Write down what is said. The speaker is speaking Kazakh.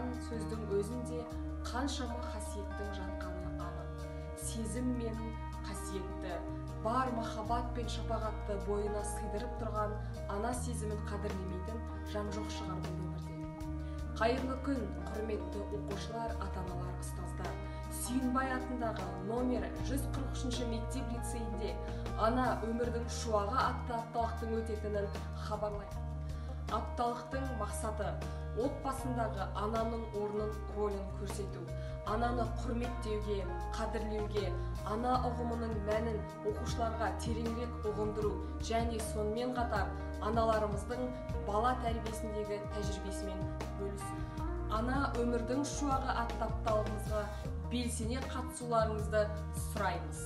айтылған сөздің өзінде қаншама қасиеттің жатқаны анық. Сезім мен қасиетті, бар махаббат пен шапағатты бойына сыйдырып тұрған ана сезімін қадірлемейтін жан жоқ шығар бұл өмірде. Қайырлы күн, құрметті оқушылар, ата-аналар, ұстаздар. Сүйінбай атындағы номер 143 мектеп лицейінде «Ана — өмірдің шуағы» атты апталықтың өтетінін хабарлайды. Апталықтың мақсаты — отбасындағы ананың орнын, рөлін көрсету, ананы құрметтеуге, қадірлеуге, ана ұғымының мәнін оқушыларға тереңірек ұғындыру және сонымен қатар аналарымыздың бала тәрбиесіндегі тәжірибесімен бөлісу. «Ана — өмірдің шуағы» атты апталығымызға белсене қатысуларыңызды сұраймыз.